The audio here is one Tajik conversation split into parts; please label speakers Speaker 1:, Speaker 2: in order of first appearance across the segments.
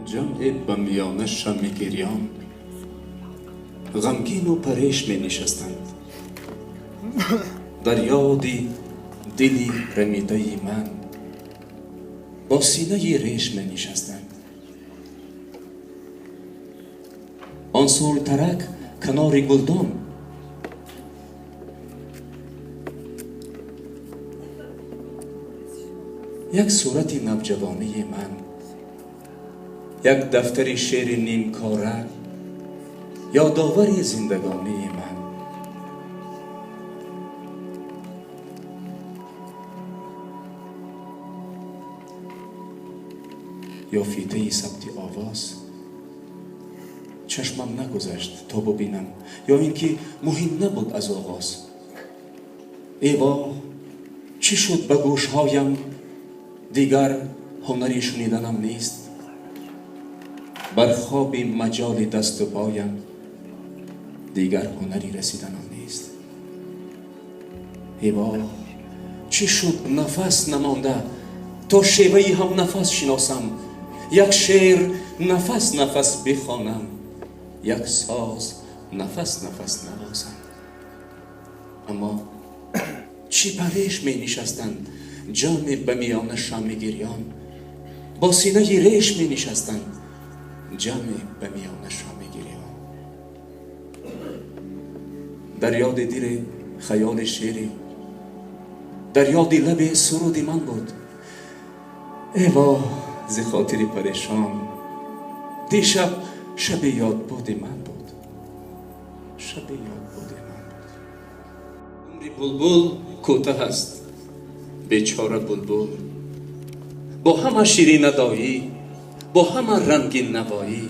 Speaker 1: Ҷамъе ба миёна шамъи гирён, ғамгину пареш менишастанд. Дар ёди дили рамидаи ман бо синаи реш менишастанд. Он сӯйтарак канори гулдон як сурати навҷавонии ман, як дафтари шеъри нимкора, ёдовари зиндагонии ман. Ё фитаи сабти овоз чашмам нагузашт то бубинам, ё ин ки муҳим набуд аз оғоз. Э воҳ, чӣ шуд ба гӯшҳоям, дигар ҳунари шуниданам нест. Бар хоби маҷоли дасту поям дигар ҳунари расиданам нест. Э воҳ, чӣ шуд нафас намонда то шеваи ҳам нафас шиносам, як шеър нафас нафас бихонам, як соз нафас нафас навозам. Аммо чӣ пареш менишастанд ҷамъе ба миёна шамъи гирён, бо синаи реш менишастанд ҷамъе ба миёна шамъи гирён. Дар ёди дили хаёли шеърӣ, дар ёди лаби суруди ман буд. Э воҳ, зи хотири парешон дишаб шаби ёдбуди ман буд, шаби ёдбуди ман буд. Умри булбул кӯтаҳ аст, бечора булбул, бо ҳама ширинадоӣ, бо ҳама рангин навоӣ,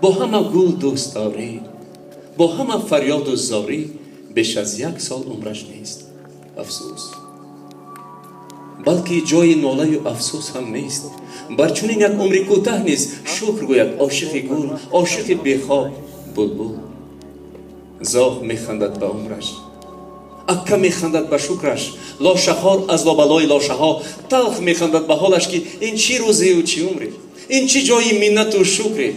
Speaker 1: бо ҳама гул дӯстдорӣ, бо ҳама фарёду зорӣ беш аз як сол умраш нест. Афсӯс, балки ҷои нолаю афсӯс ҳам нест. Бар чунин як умри кӯтаҳ низ шукр гӯяд ошиқи гул, ошиқи бехоб булбул. Зоғ механдад ба умраш, акка механдад ба шукраш, лошахор аз лобалои лошаҳо талх механдад ба ҳолаш, ки ин чӣ рӯзею чӣ умре, ин чӣ ҷои миннату шукре.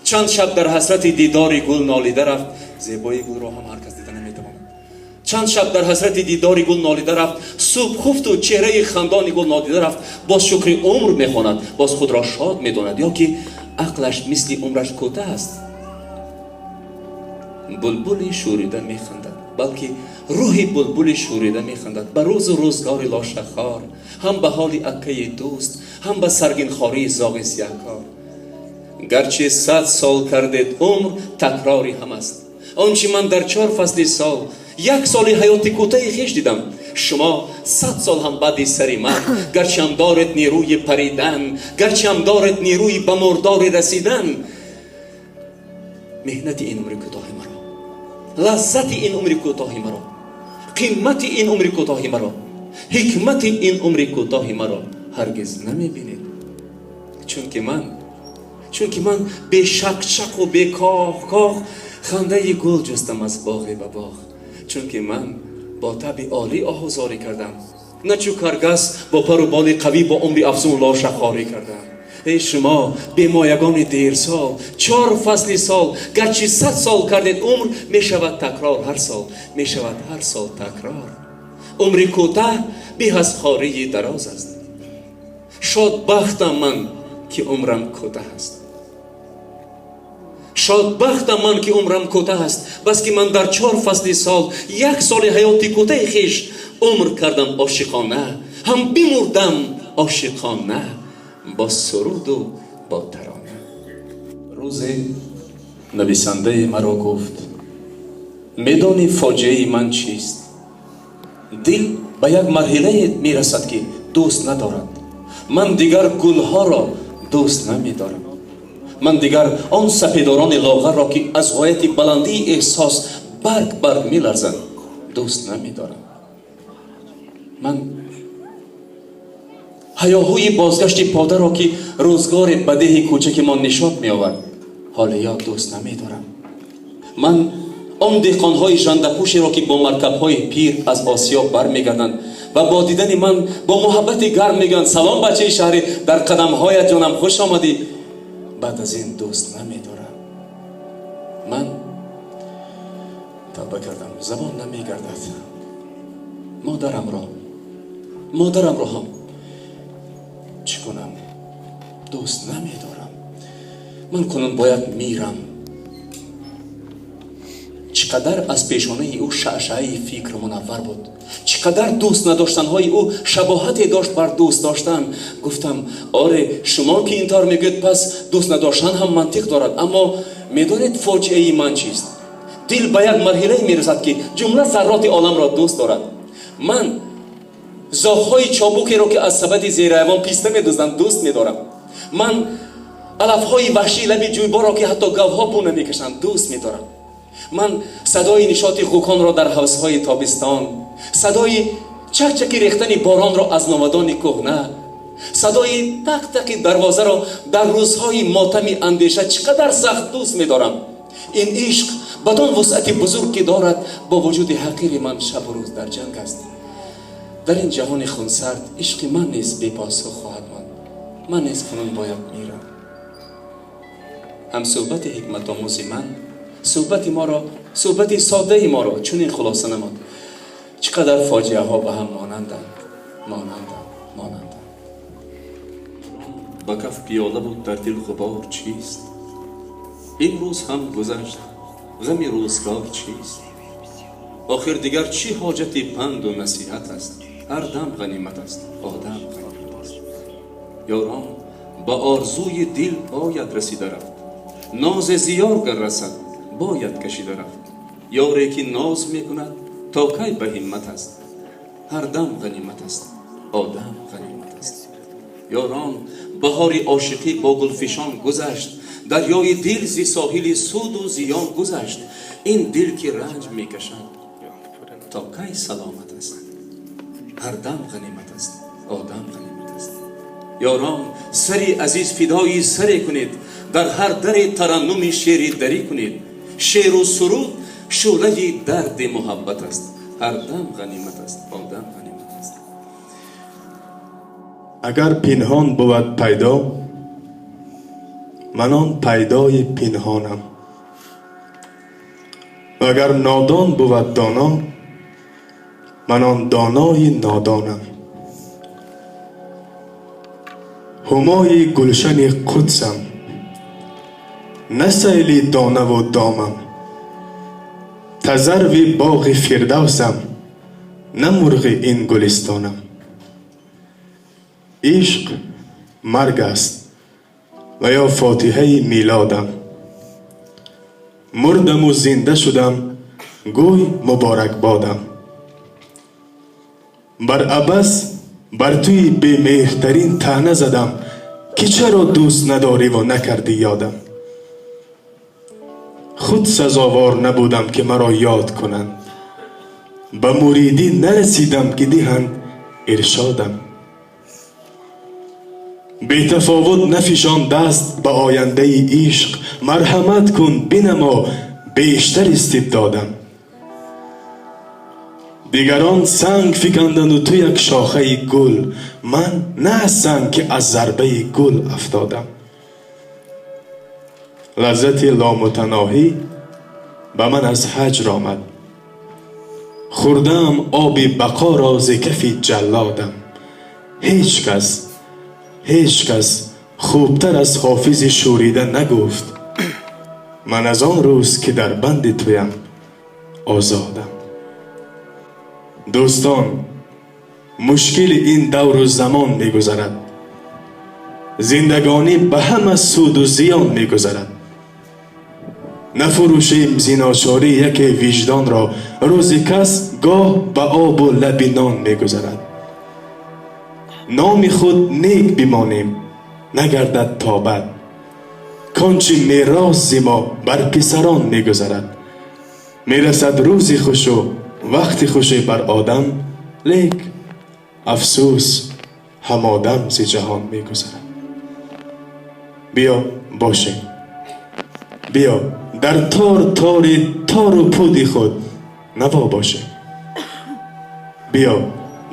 Speaker 1: Чанд шаб дар ҳасрати дидори гул нолида рафт, зебои гулро ҳам ҳар кас дида наметавонад. Чанд шаб дар ҳасрати дидори гул нолида рафт, субҳ хуфту чеҳраи хандони гул нодида рафт. Боз шукри умр мехонад, боз худро шод медонад, ё ки ақлаш мисли умраш кӯтаҳ аст. Булбули шӯрида механдад, балки рӯҳи булбули шӯрида механдад ба рӯзу рӯзгори лошахор, ҳам ба ҳоли аккаи дӯст, ҳам ба саргинхории зоғи сиёҳкор. Гарчи 100 сол кардед умр, такрори ҳам аст. Он чи ман дар 4 фасли сол як соли ҳаёти кӯтаҳи хеш дидам, шумо 100 сол ҳам баъди сари ман, гарчи ҳам доред нерӯи паридан, гарчи ҳам доред нерӯи ба мурдори расидан, меҳнати ин умри кӯтоҳи маро, лаззати ин умри кӯтоҳи маро, қимати ин умри кӯтоҳи маро, ҳикмати ин умри кӯтоҳи маро ҳаргиз намебинед. Чунки ман бе шақшақу бе коҳкоҳ хандаи гул ҷустам аз боғе ба боғ. Чунки ман бо таби олӣ оҳузорӣ кардам, на чу каргас бо пару боли қавӣ бо умри афзун лошахорӣ кардам. Эй шумо бемоягони дерсол, 4 фасли сол, гарчи 100 сол кардед умр, мешавад такрор ҳар сол, мешавад ҳар сол такрор. Умри кӯтаҳ беҳ аз хории дароз аст. Шодбахтам ман ки умрам кӯтаҳ аст, шодбахтам ман ки умрам кӯтаҳ аст, бас ки ман дар 4 фасли сол як соли ҳаёти кӯтаҳи хеш умр кардам ошиқона, ҳам бимурдам ошиқона, бо суруду бо тарона. Рӯзе нависандаи маро гуфт: медонӣ фоҷиаи ман чист? Дил ба як марҳилае мерасад ки дӯст надорад. Ман дигар гулҳоро дӯст намедорам. Ман дигар он сапедорони лоғарро ки аз ғояти баландии эҳсос барг барг меларзанд дӯст намедорам. Ман ҳаёҳӯи бозгашти подаро ки рӯзгоре ба деҳи кӯчаки мо нишот меовард ҳолеё дӯст намедорам. Ман он деҳқонҳои жандапӯшеро ки бо маркабҳои пир аз осиё бармегарданд ва бо дидани ман бо муҳаббати гарм мегӯянд: салом, бачаи шаҳрӣ, дар қадамҳоят ҷонам хуш омадӣ. баъд аз ин дӯст намедорам. Ман тавба кардам, забон намегардад. Модарамро ҳам чӣ кунам, дӯст намедорам. Ман кунун бояд мирам. Чӣ қадар аз пешонаи ӯ шаъшаъаи фикр мунаввар буд, чӣ қадар дӯст надоштанҳои ӯ шабоҳате дошт бар дӯст доштан. Гуфтам: оре, шумо ки ин тавр мегӯед, пас дӯст надоштан ҳам мантиқ дорад. Аммо медонед, фоҷиаи ман чист? Дил ба як марҳилае мерасад, ки ҷумла зарроти оламро дӯст дорад. Ман зоғҳои чобукеро, ки аз сабади зерайвон писта медузданд, дӯст медорам. Ман алафҳои ваҳшии лаби ҷӯйборро, ки ҳатто говҳо бӯ намекашанд, дӯст медорам. Ман садои нишоти ғӯконро дар ҳавзҳои тобистон, садои чакчаки рехтани боронро аз новадони кӯҳна, садои тақ-тақи дарвозаро дар рӯзҳои мотами андеша чӣ қадар сахт дӯст медорам. Ин ишқ бадон вусъати бузург, ки дорад, бо вуҷуди ҳақири ман шабу рӯз дар ҷанг аст. Дар ин ҷаҳони хунсард ишқи ман низ бепосух хоҳад монд. Ман низ кунун бояд мирам. Ҳамсӯҳбати ҳикматомӯзи ман суҳбати моро, суҳбати содаи моро чунин хулоса намуд: чӣ қадар фоҷиаҳо ба ҳам монанданд, монанданд, монанданд. Ба каф пиёла буд, дар дил ғубор чист? Имрӯз ҳам гузашт, ғами рӯзгор чист? Охир дигар чӣ ҳоҷати панду насиҳат аст? Ҳар дам ғанимат аст, одам ғанимат аст. Ёрон, ба орзуи дил бояд расида рафт. Нозе зиёр гар расад, бояд кашида рафт. Ёре ки ноз мекунад, то кай ба ҳиммат аст? Ҳар дам ғанимат аст, одам ғанимат аст. Ёрон, баҳори ошиқӣ бо гулфишон гузашт, дарёи дил зи соҳили суду зиён гузашт. Ин дил, ки ранҷ мекашад, то кай саломат аст? Ҳар дам ғанимат аст, одам ғанимат аст. Ёрон, сари азиз фидои саре кунед, дар ҳар даре тараннуми шеъри дарӣ кунед. Шеъру суруд шӯълаи дарди муҳаббат аст. Ҳар дам ғанимат аст, одам ғанимат аст.
Speaker 2: Агар пинҳон бувад пайдо, ман он пайдои пинҳонам. Ва агар нодон бувад доно, ман он донои нодонам. Ҳумои гулшани қудсам, на сайли донаву домам. Тазарви боғи фирдавсам, на мурғи ин гулистонам. Ишқ марг аст ва ё фотиҳаи милодам. Мурдаму зинда шудам, гӯй муборакбодам. Бар абас бар туи бемеҳртарин таъна задам, ки чаро дӯст надориву накардӣ ёдам. Худ сазовор набудам, ки маро ёд кунанд. Ба муридӣ нарасидам, ки диҳанд иршодам. Бетафовут нафишон даст ба ояндаи ишқ, марҳамат кун, бинамо бештар истибдодам. Дигарон санг фиканданду ту як шохаи гул, ман на аз санг, ки аз зарбаи гул афтодам. Лаззати ломутаноҳӣ ба ман аз ҳаҷр омад. Хӯрдаам оби бақоро зи кафи ҷаллодам. Ҳеҷ кас, ҳеҷ кас хубтар аз ҳофизи шӯрида нагуфт: ман аз он рӯз, ки дар банди туям, озодам. Дӯстон, мушкили ин давру замон мегузарад. Зиндагонӣ ба ҳама суду зиён мегузарад. Нафурӯшем зиночорӣ яке виҷдонро, рӯзи кас гоҳ ба обу лаби нон мегузарад. Номи худ нек бимонем, нагардад тобат, кончи мерос зи мо бар писарон мегузарад. Мерасад рӯзи хушу вақти хуше бар одам, лек афсӯс, ҳамодам зи ҷаҳон мегузарад. Биё бошем, биё дар тор тори тору пуди худ наво бошем. Биё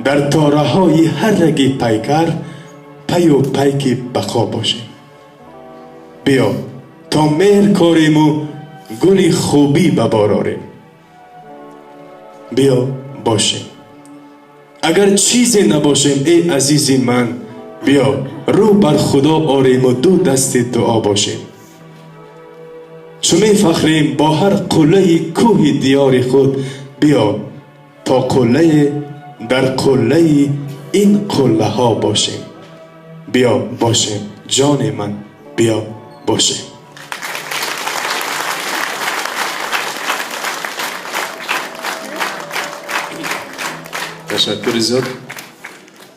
Speaker 2: дар тораҳои ҳар раги пайкар паю пайки бақо бошем. Биё то меҳр кориму гули хубӣ ба бор орем. Биё бошем, агар чизе набошем, эй азизи ман. Биё рӯ бар Худо ориму ду дасти дуо бошем. Чу мефахрем бо ҳар қуллаи кӯҳи диёри худ, биё то қуллае дар қуллаи ин қуллаҳо бошем. Биё бошем, ҷони ман, биё бошем.
Speaker 3: Ташаккури зиёд.